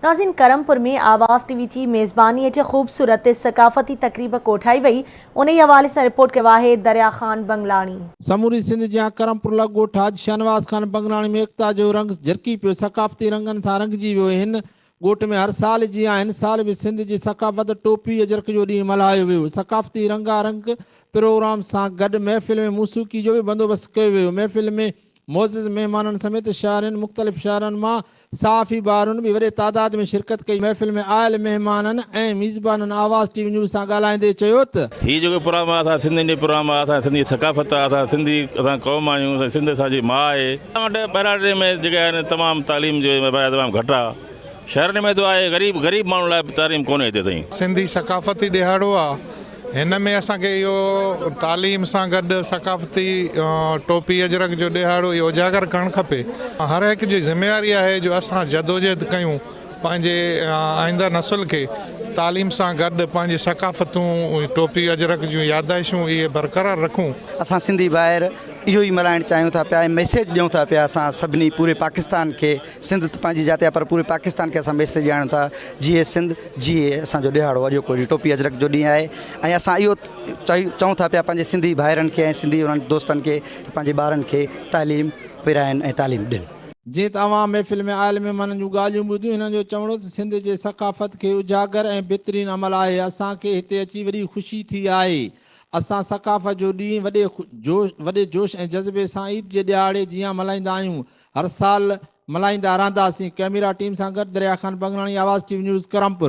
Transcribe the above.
ناظرين ڪرمپور ۾ آواز ٽي وي جي ميزباني هيٺ خوبصورت ثقافتي تقريب ڪوٺائي وئي انهي حوالي سان رپورٽ ڪيو آهي دريا خان بنگلاڻي. سموري سنڌ جيان ڪرمپور لڳ ڳوٺ حاجي شاهنواز خان بنگلاڻي ۾ ايڪتا جو رنگ جرڪي پيو ثقافتي رنگن سان رنگجي ويو هن ڳوٺ ۾ هر سال جيان هن سال به سنڌ جي ثقافت ٽوپي اجرڪ جو ڏينهن ملهايو ويو ثقافتي رنگا رنگ پروگرام سان گڏ محفل ۾ موسيقي جو به بندوبست ڪيو ويو محفل ۾ معزز مهمانن سميت شهرين مختلف شهرن مان صحافي ڀائرن به وڏي تعداد ۾ شرڪت ڪئي. محفل ۾ آيل مهمانن ۽ ميزبانن آواز ٽي وي نيوز سان ڳالهائيندي چيو ته. هي جيڪو پروگرام آهي اسان سنڌين جو پروگرام آهي اسان سنڌي ثقافت آهي اسان سنڌي اسان قوم آهيون اسان سنڌ اسان جي ماء آهي. اسان وٽ ٻهراڙي ۾ جيڪي آهن تمام تعليم جو تمام گهٽ آهي شهرن ۾ ته آهي غريب غريب ماڻهن لاء به تعليم ڪونهي هتي تائين. سنڌي ثقافتي ڏهاڙو آهي هن ۾ اسان کي اهو تعليم سان گڏ ثقافتي ٽوپي اجرڪ جو ڏهاڙو اهو اجاگر ڪرڻ کپي. هر هڪ جي ذميواري آهي جو اسان جدوجهد ڪيون پنهنجي آئنده نسل کي تعليم سان گڏ پنهنجي ثقافتون ٽوپي اجرڪ جون يادداشتون اهي برقرار رکون. اسان سنڌي ڀائر اهو ئي ملهائڻ چاهيون ٿا پيا ۽ ميسيج ڏيون ٿا پيا اسان سڀني پوري پاڪستان کي سنڌ ته پنهنجي جاتي آهي پر پوري پاڪستان کي اسان ميسيج ڏياريون ٿا جيئي سنڌ جيئي اسان جو ڏهاڙو اڄوڪو ڏينهن ٽوپي اجرڪ جو ڏينهن آهي ۽ اسان اهو چئي چئون ٿا پيا پنهنجي سنڌي ڀائرن کي ۽ سنڌي انهن دوستن کي ته پنهنجي ٻارن کي تعليم پرائن ۽ تعليم ڏين. جيئن ته اوهان محفل ۾ آيل مهمانن جون ڳالهيون ٻڌيون هنن جو چوڻ هو ته سنڌ جي ثقافت کي اجاگر ۽ بهترين عمل آهي اسان کي هتي اچي وڏي خوشي ٿي آهي اسان ثقافت جو ڏينهن وڏي جوش وڏي جوش ۽ جذبي سان عيد جي ڏهاڙي جيان ملهائيندا آهيون هر سال ملهائيندا رهنداسين ڪئميرا ٽيم سان گڏ Darya Khan Banglani Awaz T V news Karampur.